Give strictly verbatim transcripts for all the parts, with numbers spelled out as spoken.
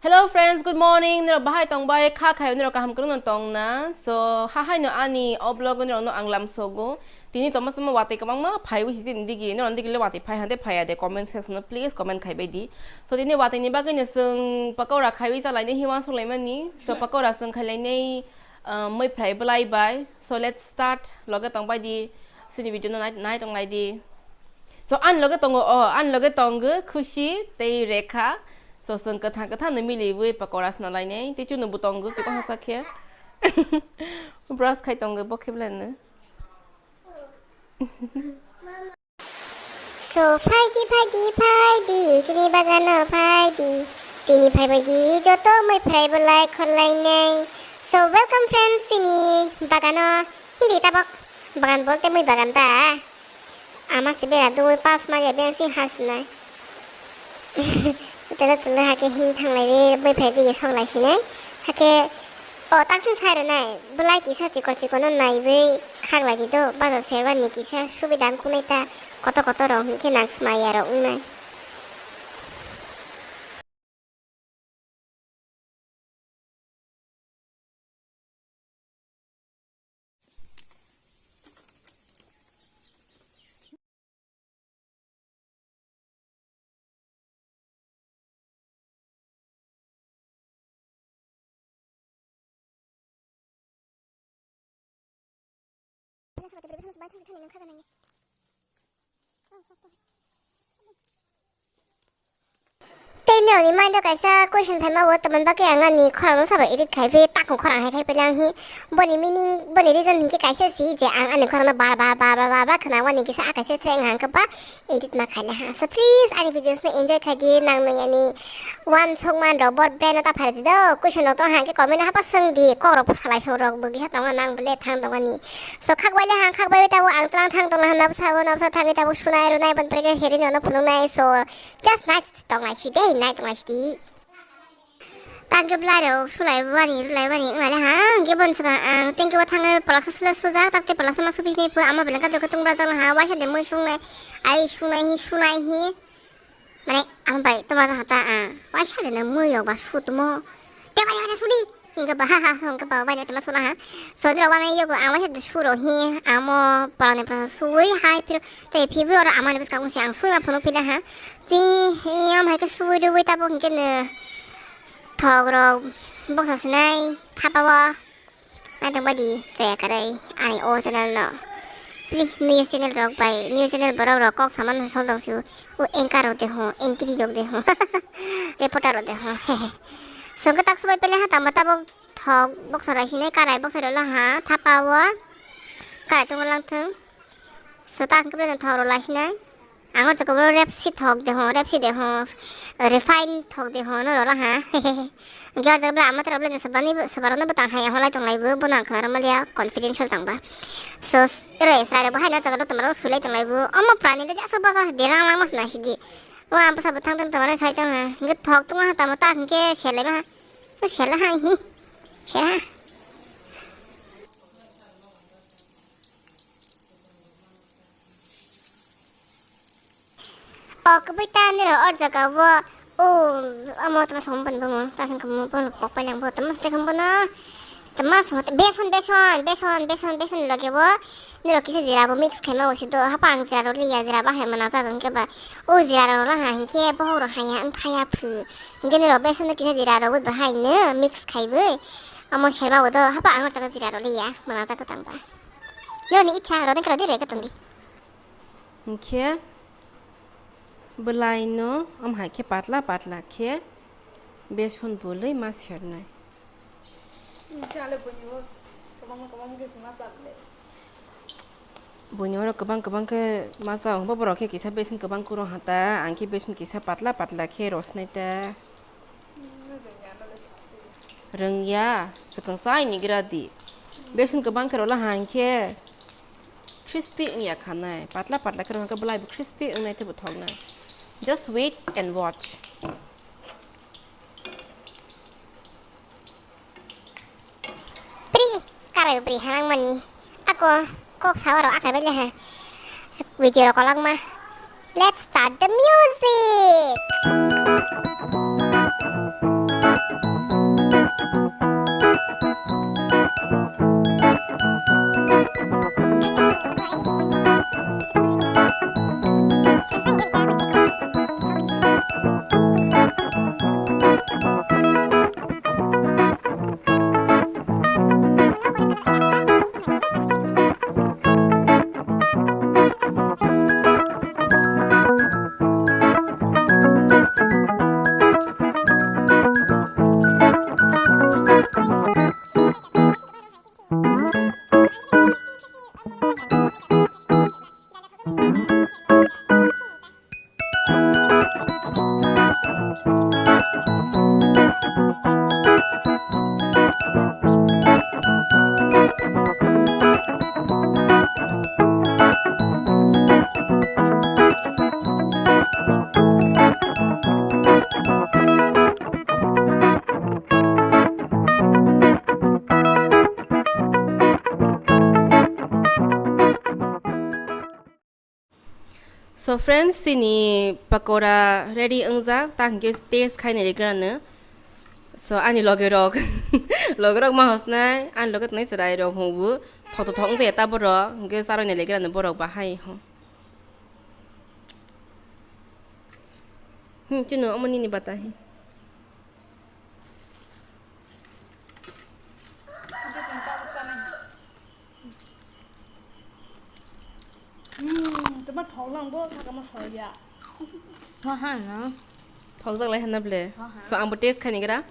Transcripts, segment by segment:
Hello friends, good morning. Norok bahai tong bai, kha khai norok kaham kwrwngno tong na. So, ha hai no ani o vlog norok no ang lam sogo. Tini toma sama watwi kwbangma phaiwi si chini digi. Norok digi le watwi phai hande phai ya de, comment section o please comment khai bai di. So, tini watwi ni bagwi no chwng pakora khaiwi cha lainai hi uansuk lai mani. So, pakora chwng khai lainai, ah, mui phrai bwlai bai. So, let's start. Loge tong bai di. Chini video no nai, nai tong lai di. So, ani loge tongo, o, ani loge tongo Khushi tei Rekha. So, chwng kwthang kwthang no miliwi pakora sna lainai. Tei chwng no bo tongo, chikon hasa khe. Brush khai tongo, bo khe belai no. So, phai di, phai di, phai di, chini bagano phai di. Tini phai bai di, joto mui phrai bwlai khor lainai. So, welcome friends, chini bagano. Hindi tabok. Bagan bolte mui bagan ta. Ama se bera dui pas ma ya ben si has nai. Tele tele hake hing thang lai be bai phai di song lai sinai. Hake o tak sin sai ro nai. Belai kisa chiko chiko no nai be khak lai di do. Baza serwa ni kisa subida ang kunai ta. Koto koto rong hingke nang smai ya rok wngnai. Tei norokni mind o kaisa question phaima o, tamoni bagwi ang ani khorang no sabo edit khai phi, takung khorang hai khai pili ang hi. Boni meaning, boni reason hinkhe kaisa si je ang ani khorang no bar bar bar bar bar bar khna wani kisa a kaisa sreng hang khe ba edit ma khaile ha. So please ani videos no enjoy khai di, nang nui ani uansuk man rok bo brain o ta phari di do, question rok tong hang khe comment o hapa swng di, kok rok bo salai sok rok bo kisa tongo nang bole thang tongani. So khak bai le hang khak bai tabo ang tlang thang tong ha, nabsa o nabsa thangwi tabo sunai runai bon pore khe seri no phunuk nai. So just nice tong lai si de, nai tong lai si di. Tangke bwlairok sulai bani rulai bani wng lai ha, hwnkhe boni swkang ang tengke bo thangwi polasa sula sujak, takte polasa ma suphi sinai pho, ama beleng kadrok khe tungbrajak nang ha, waisa de mui sungnai, ai sungnai hi, sunai hi, mane, ama bai tungbrajak ha ta ang, waisa de nang mui rok ba su tumo, tei bai bai sudi, hwnkhe ba ha ha, hwnkhe ba bai tongma sula ha, so norok wana yogo ang waisa de suro hi, amo polani polasa suwi hai phiro, tei phibi oro amani bwskango se ang suima phunuk phila ha, tei, tei, am hai khe suwi rwui tabuk hwnkhe no. Thok rok boksa sinai thapa o. Naitong badi chaya kwrwi ani o channel no. Please new channel rok bai, new channel borok rok kok sama no sol tong si o. O anchor rok de ho, anchor rok de ho. Reporter rok de ho. Songke tak subai pele ha tamo tabok thok boksa bai sinai karai boksa rok la ha thapa o. Karai tong lang thung. So ta hwnkhe belai no thok rok lai sinai. Ang o jaga o repsi thok de ho, repsi de ho, refine thok de ho, no rwla ha. Hwnkhe o jaga belai ama tora belai no swbani, swbarokno bwtang hai holai tong lai bo, bono ang khna rw maliya, confidential tong ba. So, ero S R bo hai no jaga rw tongma rw sulai tong lai bo. Omo pranny de jasa basa se derang lang mas na sidi. O ang bwsa bwthang tong tongma rw sai tong ha. Hwnkhe thok tong ha tamo ta hwnkhe selai ma ha. To sela ha hi. Sela ha. O kwbui ta niro o jaga o, o, omo tama song boni bomo, ta song kamo bono pok pai lang bo, tama song kamo bono, tama song beson, beson, beson, beson, beson loge bo, niro kisa jira bo mix khaima usi do, hapa ang jira ro liya, jira bahai mana jaga hwnkhe ba, o jira ro la ha hwnkhe bohok ro haya, wng thaya phu, hwnkhe niro beson kisa jira ro wi bahai no mix khai wi, omo serma bo do, hapa ang o jaga jira ro liya, mana jaga tang ba. Nironi icha, rode karo de rega tondi. Hwnkhe bwlaino, omo hai khe patla patla khe beson bwlwi ma sernai. Buini oro kwbang kwbang khe ma cha, hwnba borok khe kisa beson kwbang kwrwng ha ta, ang khe beson kisa patla patla khe rosnai ta. Rwngya, swkang chai ni gra di. Beson kwbang khe rola hang khe crispy wngya khanai. Patla patla khe rohor khe bwlai bo crispy wngnai teibo thoknai. Just wait and watch. Pri, karai pri hanang mani. Ako kok sawa ro akai bele ha. Video ro kolak ma. Let's start the music. So friends, chini pakora ready wngjak, ta hwnkhe taste khaina regrano. So ani loge rok, loge rok ma hosnai, ani loge tongnai chwrai rok hwnbu, thok to thok wngjaya ta borok, hwnkhe charwina regrano borok bahai ho. Hmm, chino omo nini bata hi. Hmm, tama thok lang bo, thok ama soya. Thok ha na. Thok jak lai hana ble. Thok ha. So ang bo taste khani gra.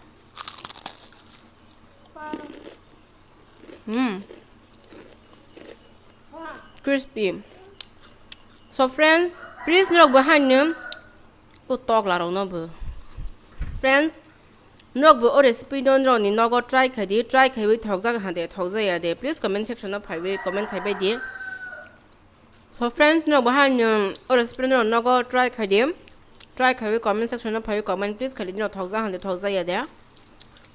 Hmm. Crispy. So friends, please norok bo haino. O tok la rok no bo. Friends, norok bo o recipe no norok ni nogo try khai di, try khaiwi thok jak ha de, thok jaya de, please comment section o phaiwi comment khai bai di. So friends, norok bo haino o recipe no nogo try khai di, try khaiwi comment section o phaiwi comment please khai di, norok thok jak ha de, thok jaya de.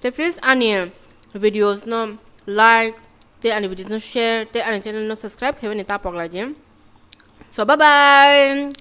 Te please ani videos no like, te ani videos no share, te ani channel no subscribe khaiwi ni ta pok lai di. So bye bye.